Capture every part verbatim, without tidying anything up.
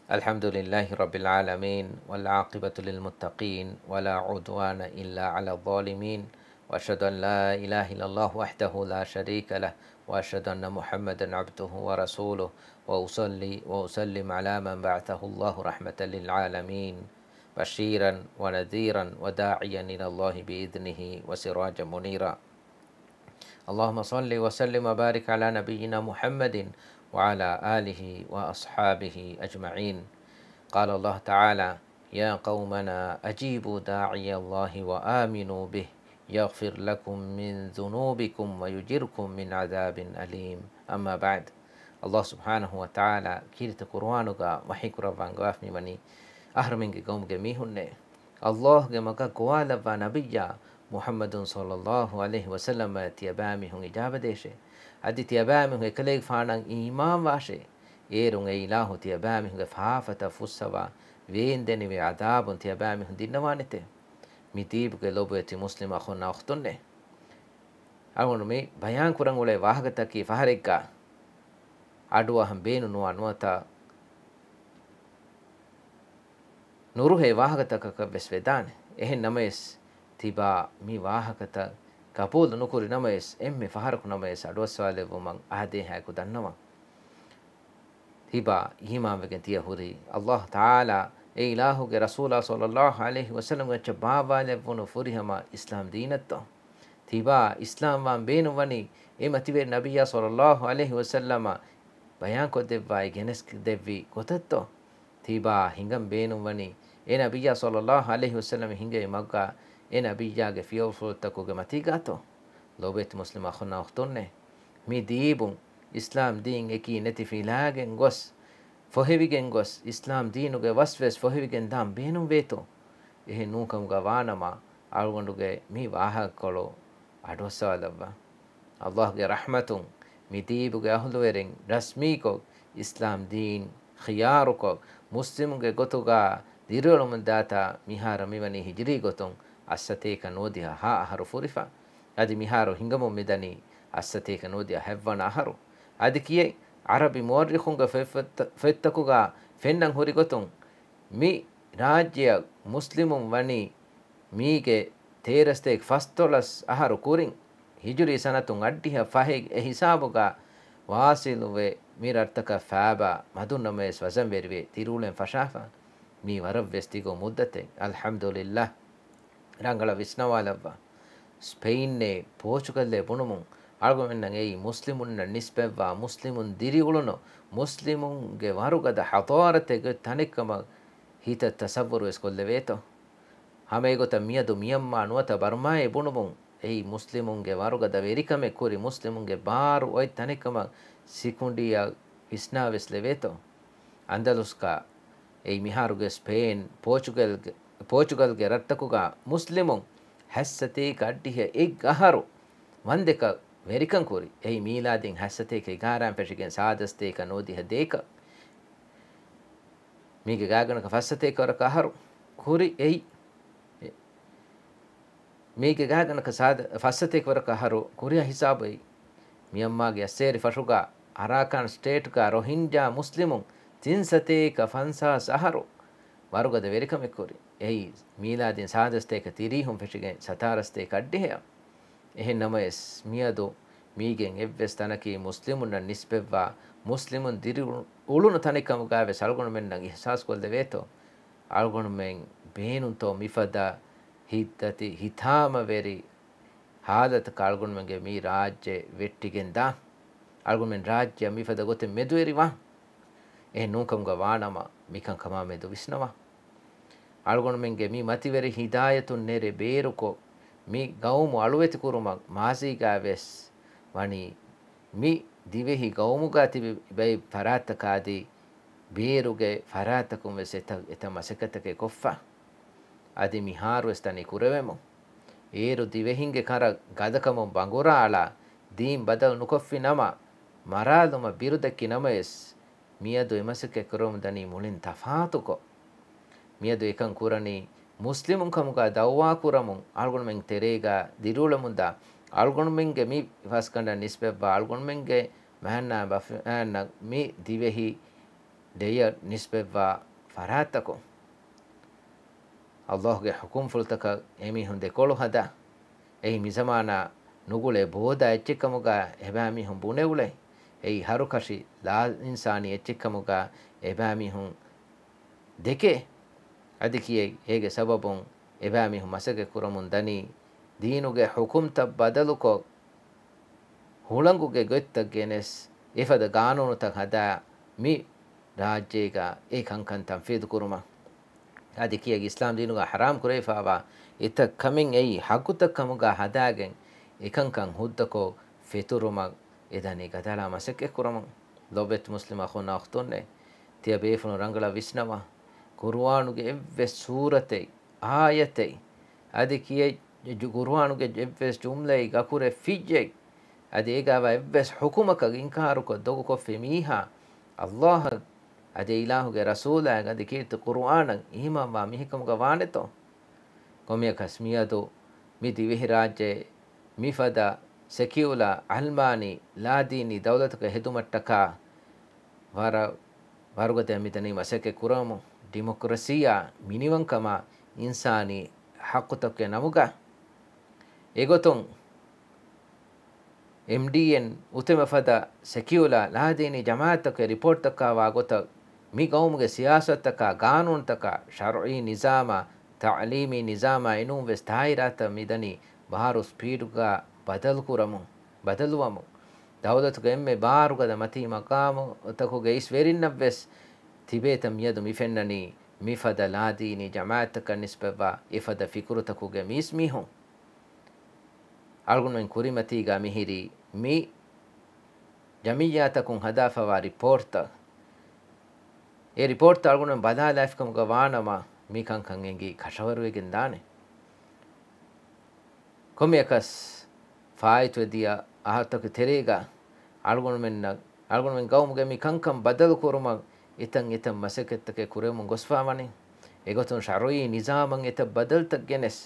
الحمد لله رب العالمين، والعاقبة للمتقين، ولا عدوان إلا على الظالمين، وأشهد أن لا إله إلا الله وحده لا شريك له، وأشهد أن محمدا عبده ورسوله، وأصلي وأسلم على من بعثه الله رحمة للعالمين، بشيرا ونذيرا وداعيا إلى الله بإذنه وسراجا منيرا. اللهم صل وسلم وبارك على نبينا محمد وعلى آله وأصحابه أجمعين. قال الله تعالى: يا قومنا أجيبوا داعي الله وآمنوا به يغفر لكم من ذنوبكم ويجركم من عذاب أليم. أما بعد. ﷲ ސުބްޙާނަހޫ ވަތަޢާލާ ކީރިތި ޤުރުއާނުގަ ވަޙީ ކުރައްވާ އަންގަވާފަ މިވަނީ އަހަރުމެންގެ ގައުމުގެ މީހުންނޭ، ﷲގެ މަގަށް ގޮވާލައްވާ ނަބިއްޔާ މުޙައްމަދު ޞައްލައްލާހު ޢަލައިހި ވަސައްލަމަށް ތިޔަބައިމީހުން އިޖާބަދޭށޭ. އަދި ތިޔަބައިމީހުން އެކަލޭގެފާނަށް އީމާންވާށޭ. އޭރުން އެ އިލާހު ތިޔަބައިމީހުންގެ ފާފަތައް ފުއްސަވާ، ވޭންދެނިވި ޢަޛާބުން ތިޔަބައިމީހުން ދިންނަވާނެތޭ. މި ދީބުގެ ލޮބުވެތި މުސްލިމް އަޚުންނާ އުޚްތުންނޭ. އަޅުގަނޑު މި ބަޔާން ކުރަން އުޅޭ ވާހަކަތަކީ ފަހަރެއްގަ އަޑުއަހަން ބޭނުންވާ ނުވަތަ ނުރުހޭ ވާހަކަތަކަކަށް ވެސް ވެދާނެ. އެހެން ނަމަވެސް، ތިބާ މި ވާހަކަތައް ގަބޫލު ނުކުރި ނަމަވެސް، އެންމެ ފަހަރަކު ނަމަވެސް އަޑުއައްސަވާލެއްވުމަށް އާދޭހާއެކު ދަންނަވަން. ތިބާ އީމާންވެގެން ތިޔަ ހުރީ ﷲ ތަޢާލާ އެ އިލާހުގެ ރަސޫލާ ޞައްލައްލާހު ޢަލައިހި ވަސައްލަމްގެ އެއްޗަށް ބާއްވާލެއްވުނު ފުރިހަމަ އިސްލާމް ދީނަށްތޯ؟ ތިބާ އިސްލާމްވާން ބޭނުންވަނީ އެ މަތިވެރި ނަބިއްޔާ ޞައްލައްލާހު ޢަލައިހި ވަސައްލަމަށް ބަޔާންކޮށްދެއްވާ އެ ގެނެސްދެއްވި ގޮތަށްތޯ؟ ތިބާ ހިނގަން ބޭނުންވަނީ އެ ނަބިއްޔާ ޞައްލައްލާހު ޢަލައިހި ވަސައްލަމް ހިނގައި މަގުގަ އެ ނަބިއްޔާގެ ފިޔަވަޅުފުޅުތަކުގެ މަތީގާތޯ؟ ލޯބިވެތި މުސްލިމް އަޚުންނާ އުޚްތުންނޭ، މި ދީބުން އިސްލާމް ދީން އެކީ ނެތި ފިލާގެން ގޮސް، ފޮހެވިގެން ގޮސް، އިސްލާމް ދީނުގެ ވަސްވެސް ފޮހެވިގެން ދާން ބޭނުންވޭތޯ؟ އެހެން ނޫންކަމުގަ ވާނަމަ، އަޅުގަނޑުގެ މި ވާހަކަކޮޅު އަޑުއައްސަވާލައްވާ. ﷲގެ ރަޙްމަތުން މި ދީބުގެ އަހުލުވެރިން ރަސްމީކޮށް، އިސްލާމް ދީން ޚިޔާރުކޮށް، މުސްލިމުންގެ ގޮތުގަ ދިރިއުޅެމުންދާތާ މިހާރު މިވަނީ ހިޖުރީ ގޮތުން އައްސަތޭކަ ނުވަދިހަ ހަ އަހަރު ފުރިފަ. އަދި މިހާރު ހިނގަމުން މިދަނީ އައްސަތޭކަ ނުވަދިހަ ހަތްވަނަ އަހަރު. އަދި ކިޔައި ޢަރަބި މުއައްރިޚުންގެ ފޮތް، ފޮތްތަކުގަ ފެންނަން ހުރި ގޮތުން، މި ރާއްޖެއަށް މުސްލިމުން ވަނީ މީގެ ތޭރަސަތޭކަ ފަސްދޮޅަސް އަހަރު ކުރިން، ހިޖުރީ ސަނަތުން އަށްޑިހަ ފަހެއް އެ ހިސާބުގަ ވާސިލުވެ، މި ރަށްތަކަށް ފާބާ މަދުން ނަމަވެސް ވަޒަންވެރިވެ ދިރިއުޅެން ފަށާފަ. މީ ވަރަށްވެސް ދިގު މުއްދަތެއް. އަލްޙަމްދުލިއްލާހް. ރަނގަޅަށް ވިސްނަވާލައްވާ. ސްޕެއިންއޭ ޕޯޗުގަލްއޭ ބުނުމުން އަޅުގަނޑުމެންނަށް އެއީ މުސްލިމުންނަށް ނިސްބަތްވާ، މުސްލިމުން ދިރިއުޅުނު، މުސްލިމުންގެ ވަރުގަދަ ޙަޟާރަތެއްގެ ތަނެއްކަމަށް ހިތަށް ތަޞައްވުރުވެސް ކޮށްލެވޭތޯ. ހަމަ އެގޮތަށް މިއަދު މިޔަންމާ ނުވަތަ ބަރްމާއޭ ބުނުމުން އެއީ މުސްލިމުންގެ ވަރުގަދަ ވެރިކަމެއް ކުރި، މުސްލިމުންގެ ބާރު އޮތް ތަނެއްކަމަށް ސިކުނޑިއަށް ވިސްނާވެސް ލެވޭތޯ. އަންދަލުސްގަ އެއީ މިހާރުގެ ސްޕެއިން، ޕޯޗުގަލްގެ، ޕޯޗުގަލްގެ ރަށްތަކުގަ މުސްލިމުން ހަތްސަތޭކަ އަށްޑިހަ އެއް އަހަރު ވަންދެކަށް ވެރިކަން ކުރި. އެއީ މީލާދީން ހަތްސަތޭކަ އެގާރައިން ފެށިގެން ސާދަސަތޭކަ ނުވަދިހަ ދޭކަށް. މީގެ ގާތްގަނޑަކަށް ފަސްސަތޭކަ ވަރަކަށް އަހަރު ކުރި އެއީ. މީގެ ގާތްގަނޑަކަށް ސާދަ، ފަސްސަތޭކަ ވަރަކަށް އަހަރު ކުރިއަށް ހިސާބު އެއީ. މިޔަންމާގެ އައްސޭރި ފަށުގަ އަރާކާން ސްޓޭޓްގަ ރޮހިންޖާ މުސްލިމުން ތިން ސަތޭކަ ފަންސާސް އަހަރު ވަރުގަދަ ވެރިކަމެއް ކުރި. އެއީ މީލާދީން ސާދަ ސަތޭކަ ތިރީހުން ފެށިގެން ސަތާރަ ސަތޭކަ އަށްޑިހައަށް. އެހެން ނަމަވެސް، މިއަދު މީގެން އެއްވެސް ތަނަކީ މުސްލިމުންނަށް ނިސްބަތްވާ، މުސްލިމުން ދިރި އުޅުނު ތަނެއް ކަމުގައިވެސް އަޅުގަނޑުމެންނަށް އިޙްސާސް ކޮށްލެވޭތޯ؟ އަޅުގަނޑުމެން ބޭނުންތޯ މިފަދަ ހިތްދަތި ހިތާމަވެރި ހާލަތަކަށް އަޅުގަނޑުމެންގެ މި ރާއްޖެ ވެއްޓިގެން ދާން؟ އަޅުގަނޑުމެން ރާއްޖެއަށް މިފަދަ ގޮތެއް މެދުވެރިވާން؟ އެހެން ނޫންކަމުގަ ވާނަމަ، މިކަންކަމާ މެދު ވިސްނަވާ. އަޅުގަނޑުމެންގެ މި މަތިވެރި ހިދާޔަތުން ނެރެ ބޭރުކޮށް، މި ގައުމު އަޅުވެތިކުރުމަށް މާޒީގައިވެސް ވަނީ، މި ދިވެހި ގައުމުގަ ތިބި ބައި ފަރާތްތަކާދީ ބޭރުގެ ފަރާތްތަކުން ވެސް އެތައް، އެތައް މަސައްކަތްތަކެއް ކޮށްފަ. އަދި މިހާރުވެސް ދަނީ ކުރެވެމުން. އޭރު ދިވެހިންގެ ކަރަށް ގަދަކަމުން ބަނގުރާ އަޅާ، ދީން ބަދަލު ނުކޮށްފި ނަމަ، މަރާލުމަށް ބިރުދެއްކި ނަމަވެސް، މިއަދު އެމަސައްކަތް ކުރަމުން ދަނީ މުޅިން ތަފާތުކޮށް. މިއަދު އެކަން ކުރަނީ މުސްލިމުން ކަމުގަ ދައުވާ ކުރަމުން، އަޅުގަނޑުމެން ތެރޭގަ ދިރިއުޅެމުންދާ އަޅުގަނޑުމެންގެ މި ފަސްގަނޑަށް ނިސްބަތްވާ އަޅުގަނޑުމެންގެ މަހަންނާ ބަފައިންނަށް މި ދިވެހި ޑެޔަށް ނިސްބަތްވާ ފަރާތްތަކުން. އައްލާހުގެ ޙުކުމްފުޅުތަކަށް އެމީހުން ދެކޮޅު ހަދާ، އެއީ މިޒަމާނާ ނުގުޅޭ ބޯދާ އެއްޗެއްކަމުގާ އެބައިމީހުން ބުނެ އުޅޭ. އެއީ ހަރުކަށި ލާއިންސާނީ އެއްޗެއްކަމުގާ އެބައިމީހުން ދެކޭ. އަދި ކިޔައި އޭގެ ސަބަބުން އެބައިމީހުން މަސައްކަތް ކުރަމުން ދަނީ، ދީނުގެ ޙުކުމްތައް ބަދަލުކޮށް، ހުޅަނގުގެ ގޮތްތައް ގެނެސް، އެފަދަ ގާނޫނުތައް ހަދާ، މި ރާއްޖޭގަ އެ ކަންކަން ތަންފީޛު ކުރުމަށް. އަދި ކިޔައި އިސްލާމް ދީނުގަ ޙަރާމް ކުރެވިފާވާ އެތައް ކަމެއް އެއީ ޙައްޤުތައް ކަމުގަ ހަދާގެން އެކަންކަން ހުއްދަކޮށް ފެތުރުމަށް އެދަނީ ގަދައަޅާ މަސައްކަތް ކުރަމުން. ލޮބުވެތި މުސްލިމް އަޚުންނާ އުޚްތުންނޭ! ތިޔަ ބޭފުޅުން ރަނގަޅަށް ވިސްނަވާ. ޤުރުއާނުގެ އެއްވެސް ސޫރަތެއް، އާޔަތެއް، އަދި ކިޔައި ޤުރުއާނުގެ އެއްވެސް ޖުމްލައެއް، އަކުރެއް، ފިއްޔެއް، އަދި އޭގާވާ އެއްވެސް ޙުކުމަކަށް އިންކާރުކޮށް ދޮގުކޮށްފި މީހާ، އައްލާހަށް އަދި އިލާހުގެ ރަސޫލާއަށް އަދި ކީރިތި ޤުރުއާނަށް އީމާންވާ މީހެއްކަމުގަ ވާނެތޯ؟ ކޮންމެއަކަސް މިއަދު މި ދިވެހިރާއްޖެ މިފަދަ ސެކިއުލާ، ޢަލްމާނީ، ލާދީނީ ދައުލަތަކަށް ހެދުމަށްޓަކާ ވަރަށް ވަރުގަދަ މިދަނީ މަސައްކަތް ކުރަމުން، ޑިމޮކްރަސީއާ، މިނިވަންކަމާ، އިންސާނީ ޙައްޤުތަކުގެ ނަމުގަ. އެގޮތުން، އެމްޑީއެން އުތެމެ ފަދަ ސެކިއުލާ ލާދީނީ ޖަމާއަތްތަކުގެ ރިޕޯޓްތަކާ ވާގޮތަށް، މި ގައުމުގެ ސިޔާސަތުތަކާ، ގާނޫނުތަކާ، ޝަރުޢީ ނިޒާމާ، ތަޢުލީމީ ނިޒާމާ އިނޫންވެސް ދާއިރާތައް މިދަނީ ބާރު ސްޕީޑުގަ ބަދަލުކުރަމުން، ބަދަލުވަމުން. ދައުލަތުގެ އެންމެ ބާރުގަދަ މަތީ މަޤާމުތަކުގެ އިސް ވެރިންނަށްވެސް ތިބޭތަ މިއަދު މި ފެންނަނީ މިފަދަ ލާދީނީ ޖަމާއަތްތަކަށް ނިސްބަތްވާ އެފަދަ ފިކުރުތަކުގެ މީސްމީހުން. އަޅުގަނޑުމެން ކުރިމަތީގަ މިހިރީ މި ޖަމިއްޔާތަކުން ހަދާފަވާ ރިޕޯޓްތައް. އެ ރިޕޯޓްތައް އަޅުގަނޑުމެން ބަލާލާފިކަމުގަ ވާނަމަ، މި ކަންކަން އެނގި ކަށަވަރުވެގެން ދާނެ. ކޮންމެއަކަސް، ފާއިތުވެ ދިޔަ އަހަރުތަކުގެ ތެރޭގަ އަޅުގަނޑުމެންނަށް، އަޅުގަނޑުމެން ގައުމުގެ މި ކަންކަން ބަދަލު ކުރުމަށް އެތައް އެތައް މަސައްކަތްތަކެއް ކުރެވެމުން ގޮސްފާވަނީ. އެގޮތުން ޝަރުޢީ ނިޒާމަށް އެތައް ބަދަލުތައް ގެނެސް،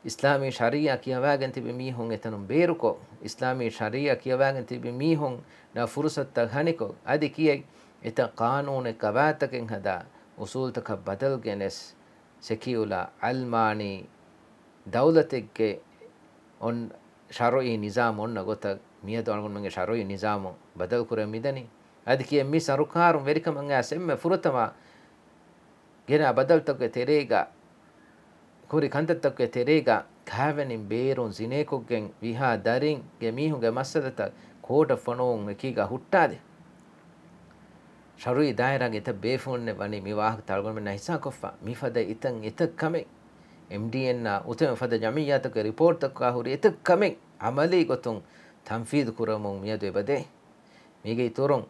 އިސްލާމީ ޝަރީޢާ ކިޔަވާގެން ތިބި މީހުން އެތަނުން ބޭރުކޮށް، އިސްލާމީ ޝަރީޢާ ކިޔަވާގެން ތިބި މީހުންނަށް ފުރުސަތުތައް ހަނިކޮށް، އަދި ކިޔައި އެތައް ޤާނޫނެއް ގަވާއިދުތަކެއް ހަދާ، އުސޫލުތަކަށް ބަދަލު ގެނެސް، ސެކިއުލާ، ޢަލްމާނީ ދައުލަތެއްގެ އޮން ޝަރުޢީ ނިޒާމް އޮންނަ ގޮތަށް، މިއަދު އަޅުގަނޑުމެންގެ ޝަރުޢީ ނިޒާމު ބަދަލުކުރަން މިދަނީ. އަދި ކިޔަން މި ސަރުކާރުން ވެރިކަމަށް އައިސް އެންމެ ފުރަތަމަ ގެނާ ބަދަލުތަކުގެ ތެރޭގަ، ކުރި ކަންތައްތަކުގެ ތެރޭގަ، ކާވެނިން ބޭރުން ޒިނޭކޮށްގެން ވިހާ ދަރިންގެ މީހުންގެ މައްސަލަތައް ކޯޓަށް ފޮނުވުން އެކީގަ ހުއްޓާލި. ޝަރުޢީ ދާއިރާގެ އެތައް ބޭފުޅުންނެއް ވަނީ މި ވާހަކަތައް އަޅުގަނޑުމެންނާ ހިއްސާކޮށްފަ. މިފަދަ އެތައް އެތައް ކަމެއް، އެމްޑީއެންއާ އުތެމެ ފަދަ ޖަމިއްޔާތަކުގެ ރިޕޯޓްތަކާ ހުރި އެތައް ކަމެއް ޢަމަލީ ގޮތުން ތަންފީޛު ކުރަމުން މިއަދު އެބަދޭ. މީގެ އިތުރުން،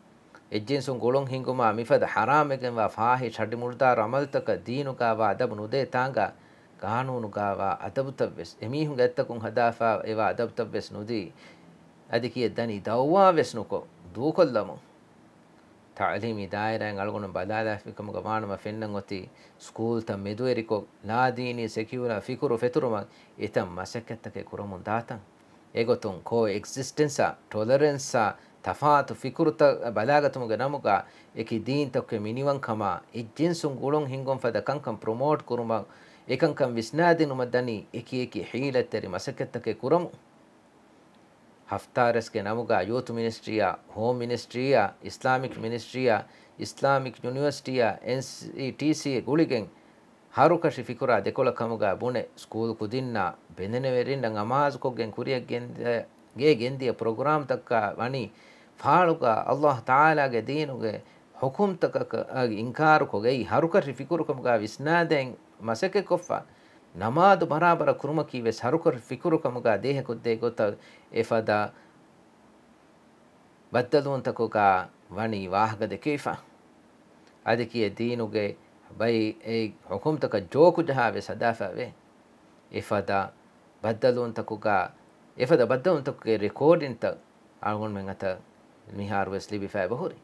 އެއްޖިންސުން ގުޅުން ހިންގުމާ މިފަދަ ޙަރާމްވެގެންވާ ފާޙިޝް އަޑި މުޅުދާރު ޢަމަލުތަކަށް ދީނުގާވާ އަދަބު ނުދޭ ތާނގާ، ގާނޫނުގާވާ އަދަބުތައްވެސް، އެމީހުންގެ އަތްތަކުން ހަދާފަ އެވާ އަދަބުތައްވެސް ނުދީ، އަދި ކިޔެއް ދަނީ ދައުވާވެސް ނުކޮށް، ދޫކޮށްލަމުން. ތަޢުލީމީ ދާއިރާއިން އަޅުގަނޑު ބަލާލާފިކަމުގަ ވާނަމަ ފެންނަން އޮތީ، ސްކޫލްތައް މެދުވެރިކޮށް، ލާދީނީ ސެކިއުލާ ފިކުރު ފެތުރުމަށް އެތައް މަސައްކަތްތަކެއް ކުރަމުން ދާތަން. އެގޮތުން ކޯ އެގްޒިސްޓެންސާ، ޓޮލަރެންސާ، ތަފާތު ފިކުރުތައް ބަލާގަތުމުގެ ނަމުގަ، އެކި ދީންތަކުގެ މިނިވަންކަމާ، އެއްޖިންސުން ގުޅުން ހިންގުން ފަދަ ކަންކަން ޕްރޮމޯޓް ކުރުމަށް، އެކަންކަން ވިސްނާދިނުމަށް ދަނީ އެކި އެކި ޙީލަތްތެރި މަސައްކަތްތަކެއް ކުރަމުން. ހަފްތާރަސްގެ ނަމުގަ ޔޫތު މިނިސްޓްރީއާ، ހޯމް މިނިސްޓްރީއާ، އިސްލާމިކް މިނިސްޓްރީއާ، އިސްލާމިކް ޔުނިވަރސިޓީއާ، އެންސީޓީސީ ގުޅިގެން ހަރުކަށި ފިކުރާ ދެކޮޅަށް ކަމުގަ ބުނެ، ސްކޫލް ކުދިންނާ ބެލެނިވެރިންނަށް ނަމާޒުކޮށްގެން ކުރިއަށް ގެންދިޔަ، ގެ ގެންދިޔަ ޕްރޮގްރާމްތަކާ ވަނީ ފާޅުގަ އައްލާހު ތަޢާލާގެ ދީނުގެ ޙުކުމްތަކަކަށް އިންކާރުކޮށް، އެއީ ހަރުކަށި ފިކުރުކަމުގަ ވިސްނާދޭން މަސައްކަތްކޮށްފަ. ނަމާދު ބަރާބަރަށް ކުރުމަކީ ވެސް ހަރުކަށި ފިކުރުކަމުގަ ދޭހަކޮށްދޭ ގޮތަށް އެފަދަ ބައްދަލުވުންތަކުގަ ވަނީ ވާހަކަ ދެކެވިފަ. އަދި ކިޔެ ދީނުގެ ބައި އެ ޙުކުމްތަކަށް ޖޯކު ޖަހާ ވެސް ހަދާފަ ވޭ. އެފަދަ ބައްދަލުވުންތަކުގަ، އެފަދަ ބައްދަލުވުންތަކުގެ ރެކޯޑިންތައް އަޅުގަނޑުމެން އަތަށް މިހާރު ވެސް ލިބިފަ އެބަހުރި.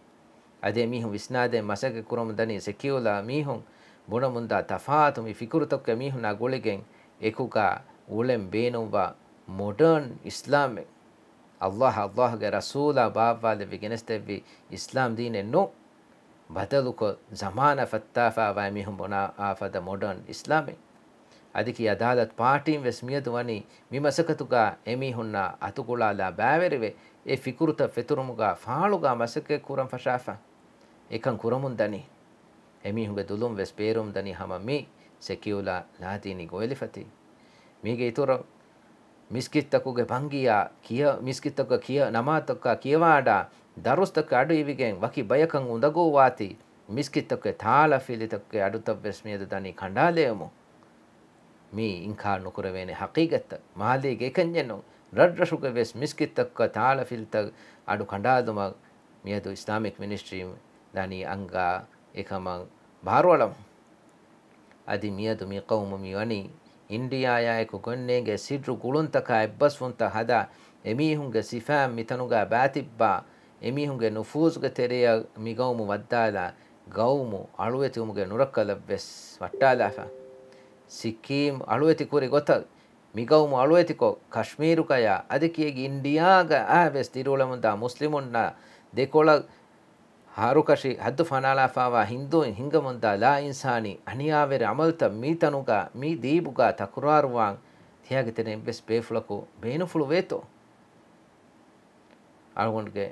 އަދި އެމީހުން ވިސްނާދޭން މަސައްކަތް ކުރަމުން ދަނީ ސެކިއުލާ މީހުން ބުނަމުންދާ ތަފާތު މި ފިކުރުތަކުގެ މީހުންނާ ގުޅިގެން އެކުގަ އުޅެން ބޭނުންވާ މޮޑަރން އިސްލާމެއް. އައްލާހް، އައްލާހްގެ ރަސޫލާ ބާއްވާލެއްވި ގެނެސްދެއްވި އިސްލާމް ދީނެއް ނޫން. ބަދަލުކޮށް، ޒަމާނަށް ފައްތާފައިވާ އެމީހުން ބުނާ އާ ފަދަ މޮޑަން އިސްލާމެއް. އަދި ކީ އަދާލަތު ޕާޓީން ވެސް މިއަދު ވަނީ މި މަސައްކަތުގަ އެމީހުންނާ އަތުގުޅާލާ ބައިވެރިވެ، އެ ފިކުރުތައް ފެތުރުމުގަ ފާޅުގަ މަސައްކަތް ކުރަން ފަށާފަ. އެކަން ކުރަމުން ދަނީ. އެމީހުންގެ ދުލުން ވެސް ބޭރުވަމުން ދަނީ ހަމަ މި ސެކިއުލާ ލާދީނީ ގޮވެލިފަތި. މީގެ އިތުރަށް މިސްކިތްތަކުގެ ބަންގިޔާ ކިޔަ، މިސްކިތްތަކުގަ ކިޔަ، ނަމާދުތަކާ ކިޔަވާޑާ، ދަރުސްތަކަށް އަޑު އިވިގެން ވަކި ބަޔަކަށް އުނދަގޫވާތީ، މިސްކިތްތަކުގެ ތާޅަފިލިތަކުގެ އަޑުތައް ވެސް މިއަދު ދަނީ ކަނޑާލެވެމުން. މީ އިންކާރު ނުކުރެވޭނެ ހަޤީގަތްތައް. މާލޭގެ އެކަންޏެއް ނޫން. ރަށްރަށުގެ ވެސް މިސްކިތްތަކުގަ ތާޅަފިލިތައް އަޑު ކަނޑާލުމަށް މިއަދު އިސްލާމިކް މިނިސްޓްރީ ދަނީ އަންގާ އެކަމަށް ބާރުއަޅަމުން. އަދި މިއަދު މި ޤައުމު މިވަނީ އިންޑިއާއާއެކު ގޮންނޭނގެ ސިއްރު ގުޅުންތަކާ އެއްބަސްވުންތައް ހަދާ، އެމީހުންގެ ސިފައިން މިތަނުގަ ބާތިއްބާ، އެމީހުންގެ ނުފޫޒުގެ ތެރެއަށް މި ޤައުމު ވައްދާލާ، ޤައުމު އަޅުވެތިވުމުގެ ނުރައްކަލަށް ވެސް ވައްޓާލާފަ. ސިއްކީމް އަޅުވެތި ކުރި ގޮތަށް މި ޤައުމު އަޅުވެތިކޮށް، ކަޝްމީރުގަޔާ އަދި ކިޔެގި އިންޑިއާގަ އާ ވެސް ދިރިއުޅެމުންދާ މުސްލިމުންނާ ދެކޮޅަށް ހަރުކަށި ހައްދު ފަނާލާފައިވާ ހިންދޫން ހިންގަމުންދާ ލާއިންސާނީ އަނިޔާވެރި ޢަމަލުތައް މިތަނުގަ މި ދީބުގަ ތަކުރާރުވާން ތިޔާގެ ތެރެއިން ވެސް ބޭފުޅަކު ބޭނުންފުޅު ވޭތޯ؟ އަޅުގަނޑުގެ،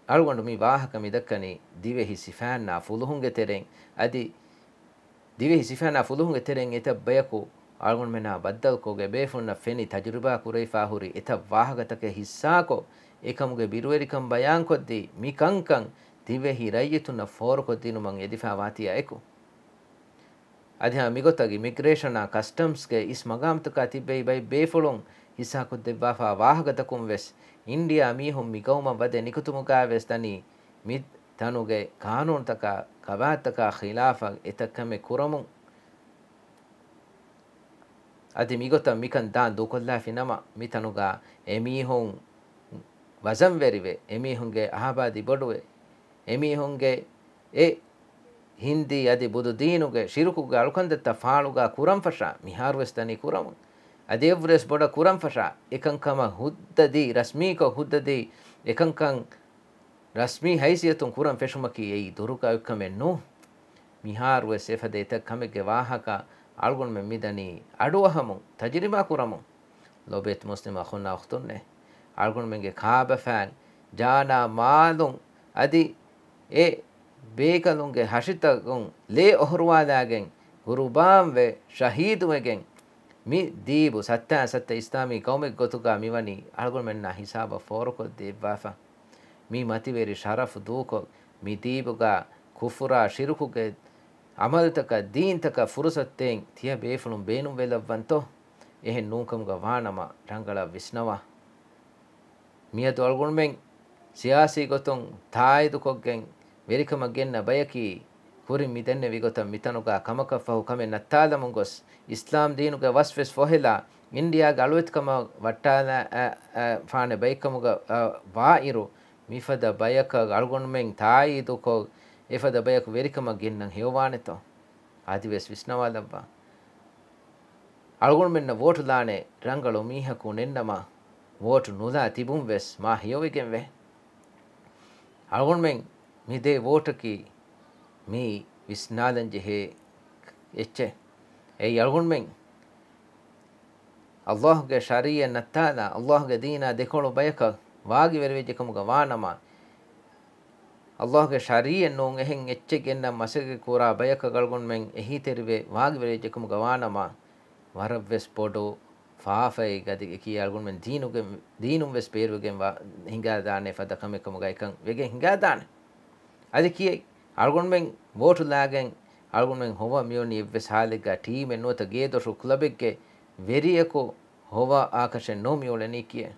އަޅުގަނޑު މި ވާހަކަ މިދައްކަނީ ދިވެހި ސިފައިންނާ ފުލުހުންގެ ތެރެއިން އަދި ދިވެހި ސިފައިންނާ ފުލުހުންގެ ތެރެއިން އެތައް ބަޔަކު އަޅުގަނޑުމެންނާ ބައްދަލުކޮށް، އެބޭފުޅުންނަށް ފެނި ތަޖުރިބާ ކުރެވިފާ ހުރި އެތައް ވާހަކަތަކެއް ހިއްސާކޮށް، އެކަމުގެ ބިރުވެރިކަން ބަޔާންކޮށްދީ، މި ކަންކަން ދިވެހި ރައްޔިތުންނަށް ފޯރުކޮށްދިނުމަށް އެދިފާ ވާތީއާ އެކު. އަދި ހަމަ މިގޮތަށް އިމިގްރޭޝަނާ ކަސްޓަމްސްގެ އިސް މަގާމްތަކާ ތިއްބެވި ބައެއް ބޭފުޅުން ހިއްސާކޮށްދެއްވާފާ ވާހަކަތަކުން ވެސް، އިންޑިއާ މީހުން މި ޤައުމަށް ވަދެ ނިކުތުމުގައި ވެސް ދަނީ މި ތަނުގެ ޤާނޫނުތަކާ، ޤަވާއިދުތަކާ ޚިލާފަށް އެތައް ކަމެއް ކުރަމުން. އަދި މިގޮތަށް މިކަން ދާން ދޫކޮށްލާފި ނަމަ، މިތަނުގަ އެމީހުން ވަޒަންވެރިވެ، އެމީހުންގެ އާބާދީ ބޮޑުވެ، އެމީހުންގެ އެ ހިންދީ އަދި ބުދު ދީނުގެ ޝިރުކުގެ އަޅުކަންތައްތައް ފާޅުގަ ކުރަންފަށާ، މިހާރުވެސް ދަނީ ކުރަމުން. އަދި އެއްވުރެސް ބޮޑަށް ކުރަންފަށާ، އެކަންކަމަށް ހުއްދަދީ، ރަސްމީކޮށް ހުއްދަދީ، އެކަންކަން ރަސްމީ ހައިސިއްޔަތުން ކުރަން ފެށުމަކީ އެއީ ދުރުގަ އޮތްކަމެއް ނޫން. މިހާރުވެސް އެފަދަ އެތައް ކަމެއްގެ ވާހަކަ އަޅުގަނޑުމެން މިދަނީ އަޑުއަހަމުން، ތަޖުރިބާ ކުރަމުން. ލޯބިވެތި މުސްލިމް އަޚުންނާ އުޚްތުންނޭ! އަޅުގަނޑުމެންގެ ކާބަފައިން، ޖާނާ މާލުން އަދި އެ ބޭކަލުންގެ ހަށިތަކުން ލޭ އޮހޮރުވާލާގެން، ޤުރުބާންވެ، ޝަހީދުވެގެން، މި ދީބު ސައްތާ ސައްތަ އިސްލާމީ ޤައުމެއްގެ ގޮތުގަ މިވަނީ އަޅުގަނޑުމެންނާ ހިސާބަށް ފޯރުކޮށްދެއްވާފަ. މި މަތިވެރި ޝަރަފު ދޫކޮށް، މި ދީބުގަ ކުފުރާ ޝިރުކުގެ ޢަމަލުތަކަށް ދީންތަކަށް ފުރުސަތު ދޭން ތިޔަ ބޭފުޅުން ބޭނުންވެލައްވަންތޯ؟ އެހެން ނޫންކަމުގަ ވާނަމަ ރަނގަޅަށް ވިސްނަވާ. މިއަދު އަޅުގަނޑުމެން ސިޔާސީ ގޮތުން ތާއީދުކޮށްގެން ވެރިކަމަށް ގެންނަ ބަޔަކީ، ކުރިން މި ދެންނެވި ގޮތަށް މިތަނުގަ ކަމަކަށްފަހު ކަމެއް ނައްތާލަމުން ގޮސް، އިސްލާމް ދީނުގެ ވަސް ވެސް ފޮހެލާ، އިންޑިއާގެ އަޅުވެތިކަމަށް ވައްޓާލާ، އަ، އަ، ފާނެ ބައެއްކަމުގަ، އަ، ވާއިރު، މިފަދަ ބަޔަކަށް އަޅުގަނޑުމެން ތާއީދުކޮށް، އެފަދަ ބަޔަކު ވެރިކަމަށް ގެންނަން ހެޔޮވާނެތޯ؟ އަދިވެސް ވިސްނަވާލައްވާ. އަޅުގަނޑުމެންނަށް ވޯޓު ލާނެ ރަނގަޅު މީހަކު ނެންނަމަ، ވޯޓު ނުލާ ތިބުން ވެސް މާ ހެޔޮވެގެންވޭ. އަޅުގަނޑުމެން މި ދޭ ވޯޓަކީ މީ ވިސްނާލަން ޖެހޭ އެއްޗެއް. އެއީ އަޅުގަނޑުމެން އައްލާހުގެ ޝަރީޢަތް ނައްތާލާ، އައްލާހުގެ ދީނާ ދެކޮޅު ބަޔަކަށް ވާގިވެރިވެއްޖެ ކަމުގަ ވާނަމަ، އައްލާހުގެ ޝަރީޢަތް ނޫން އެހެން އެއްޗެއް ގެންނަން މަސައްކަތް ކުރާ ބަޔަކަށް އަޅުގަނޑުމެން އެހީތެރިވެ ވާގިވެރިވެއްޖެ ކަމުގަ ވާނަމަ، ވަރަށްވެސް ބޮޑު ފާފައެއް އަދި އެކީ އަޅުގަނޑުމެން ދީނުގެ، ދީނުން ވެސް ބޭރުވެގެން ވާ، ހިނގާދާނެ ފަދަ ކަމެއް ކަމުގަ އެކަން ވެގެން ހިނގާދާނެ. އަދި ކިޔެއް އަޅުގަނޑުމެން ވޯޓު ލާގެން އަޅުގަނޑުމެން ހޮވަ މިއޮންނީ އެއްވެސް ހާލެއްގަ ޓީމެއް ނުވަތަ ގޭދޮށު ކްލަބެއްގެ ވެރިޔަކު ހޮވާ އާކަށެއް ނޫން މިއުޅެނީ ކިޔެއް.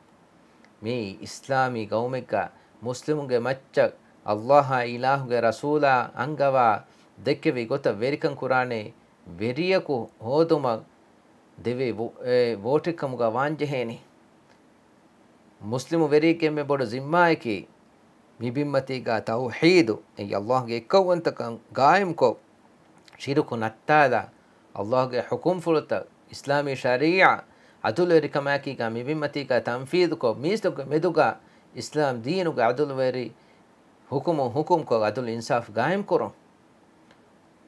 މިއީ އިސްލާމީ ގައުމެއްގަ މުސްލިމުންގެ މައްޗަށް އައްލާހާ އިލާހުގެ ރަސޫލާ އަންގަވާ ދެއްކެވި ގޮތަށް ވެރިކަން ކުރާނެ ވެރިޔަކު ހޯދުމަށް ދެވޭ ވޯ-، އެ، ވޯޓެއް ކަމުގަ ވާންޖެހޭނީ. މުސްލިމު ވެރިއެއްގެ އެންމެ ބޮޑު ޒިންމާއަކީ، މި ބިންމަތީގަ ތައުޙީދު، އެއީ އައްލާހުގެ އެއްކައުވަންތަކަން ގާއިމްކޮށް، ޝިރުކު ނައްތާލާ، އައްލާހުގެ ޙުކުމްފުޅުތައް، އިސްލާމީ ޝަރީޢަތް، ޢަދުލުވެރިކަމާއެކީގަ މި ބިންމަތީގަ ތަންފީޛުކޮށް، މީސްތަކުގެ މެދުގަ އިސްލާމް ދީނުގެ ޢަދުލުވެރި ޙުކުމު ޙުކުމްކޮށް، ޢަދުލު އިންސާފް ގާއިމްކުރުން.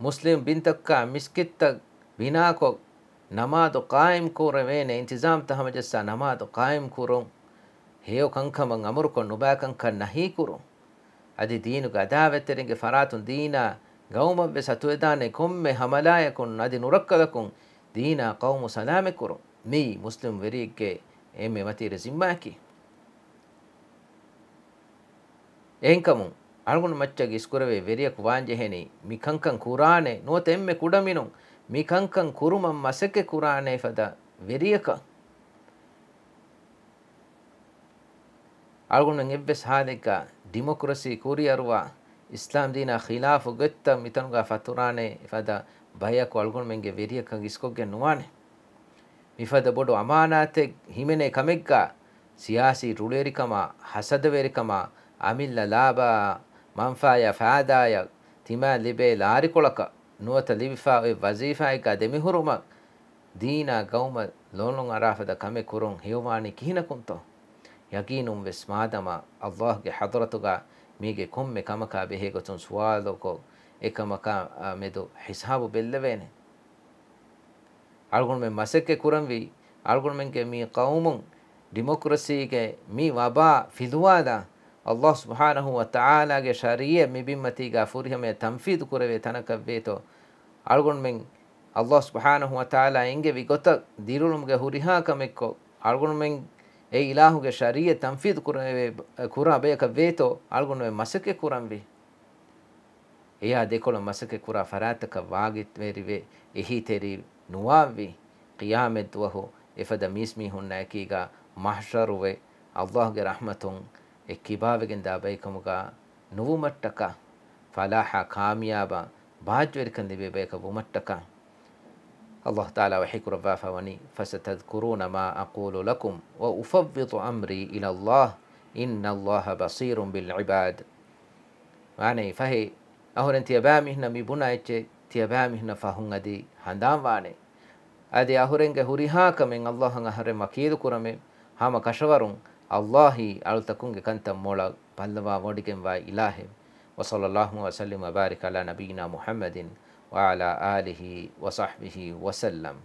މުސްލިމް ބިންތަކާ މިސްކިތްތައް ބިނާކޮށް، ނަމާދު ޤާއިމް ކުރެވޭނެ އިންތިޒާމްތައް ހަމަޖައްސާ ނަމާދު ޤާއިމް ކުރުން، ހެޔޮ ކަންކަމަށް އަމުރުކޮށް، ނުބައި ކަންކަން ނަހީ ކުރުން. އަދި ދީނުގެ އަދާވަތްތެރިންގެ ފަރާތުން ދީނާ ގައުމަށްވެސް އަތުވެދާނެ ކޮންމެ ހަމަލާޔަކުން އަދި ނުރައްކަލަކުން ދީނާ ޤައުމު ސަލާމަތްކުރުން. މިއީ މުސްލިމް ވެރިއެއްގެ އެންމެ މަތީރަ ޒިންމާއަކީ. އެހެންކަމުން، އަޅުގަނޑު މައްޗަށް އިސްކުރެވޭ ވެރިޔަކު ވާންޖެހޭނީ، މި ކަންކަން ކުރާނެ، ނުވަތަ އެންމެ ކުޑަމިނުން މި ކަންކަން ކުރުމަށް މަސައްކަތް ކުރާނެ ފަދަ ވެރިޔަކަށް. އަޅުގަނޑުމެން އެއްވެސް ހާލެއްގަ ޑިމޮކްރަސީ ކުރިއަރުވާ، އިސްލާމް ދީނާ ޚިލާފު ގޮތްތައް މިތަނުގަ ފަތުރާނެ ފަދަ ބަޔަކު އަޅުގަނޑުމެންގެ ވެރިޔަކަށް އިސްކޮށްގެން ނުވާނެ. މިފަދަ ބޮޑު އަމާނާތެއް ހިމެނޭ ކަމެއްގަ، ސިޔާސީ ރުޅޭރިކަމާ، ހަސަދަވެރިކަމާ، އަމިއްލަ ލާބާއާ، މަންފާޔާ ފާއިދާޔަށް ތިމާ ލިބޭ ލާރިކޮޅަކަށް ނުވަތަ ލިބިފާ އޮތް ވަޒީފާއެއްގަ ދެމިހުރުމަށް ދީނާ ގައުމަށް ލޮނުއަރާ ފަދަ ކަމެއް ކުރުން ހެޔޮވާނީ ކިހިނަކުންތޯ؟ ޔަގީނުންވެސް މާދަމާ އައްލާހުގެ ޙަޟްރަތުގަ މީގެ ކޮންމެ ކަމަކާ ބެހޭގޮތުން ސުވާލުކޮށް، އެކަމަކާ މެދު ހިސާބު ބެއްލެވޭނެ. އަޅުގަނޑުމެން މަސައްކަތް ކުރަންވީ، އަޅުގަނޑުމެންގެ މި ޤައުމުން ޑިމޮކްރަސީގެ މި ވަބާ ފިލުވާލާ، އައްލާހު ސުބްޙާނަހު ވަ ތަޢާލާގެ ޝަރީޢަތް މި ބިންމަތީގަ ފުރިހަމަޔަށް ތަންފީޛު ކުރެވޭ ތަނަކަށް ވޭތޯ، އަޅުގަނޑުމެން އައްލާހު ސުބްޙާނަހު ވަ ތަޢާލާ އެންގެވި ގޮތަށް ދިރިއުޅުމުގެ ހުރިހާ ކަމެއްކޮށް، އަޅުގަނޑުމެން އެ އިލާހުގެ ޝަރީޢަތް ތަންފީޛު ކުރެވޭ، ކުރާ ބަޔަކަށް ވޭތޯ، އަޅުގަނޑުމެން މަސައްކަތް ކުރަންވީ. އެޔާ ދެކޮޅަށް މަސައްކަތް ކުރާ ފަރާތަކަށް ވާގިވެރިވެ، އެހީތެރި ނުވާއްވި، ޤިޔާމަތްދުވަހު އެފަދަ މީސްމީހުންނާ އެކީގަ މަޙްޝަރުވެ، އައްލާހުގެ ރަޙްމަތުން އެ ކިބާވެގެންދާ ބައެއް ކަމުގަ ނުވުމަށްޓަކާ، ފަލާޙާ ކާމިޔާބާ ބާއްޖަވެރިކަން ލިބޭ ބަޔަކަށް ވުމަށްޓަކާ. އައްލާހު ތަޢާލާ ވަޙީ ކުރައްވާފަ ވަނީ، فستذكرون ما أقول لكم وأفوض أمري إلى الله إن الله بصير بالعباد. ވާނެ ފަހެ، އަހުރެން ތިޔަބައިމީހުންނަށް މި ބުނާ އެއްޗެއް، ތިޔަބައިމީހުންނަށް ފަހުން އަދި ހަނދާން ވާނެ. އަދި އަހުރެންގެ ހުރިހާ ކަމެއް އައްލާހަށް އަހުރެން ވަކީލު ކުރަމޭ. ހަމަ ކަށަވަރުން އައްލާހީ އަޅުތަކުންގެ ކަންތައް މޮޅަށް ބައްލަވާ ވޮޑިގެންވާ އިލާހެއް. وصلى الله وسلم وبارك على نبينا محمد وعلى آله وصحبه وسلم.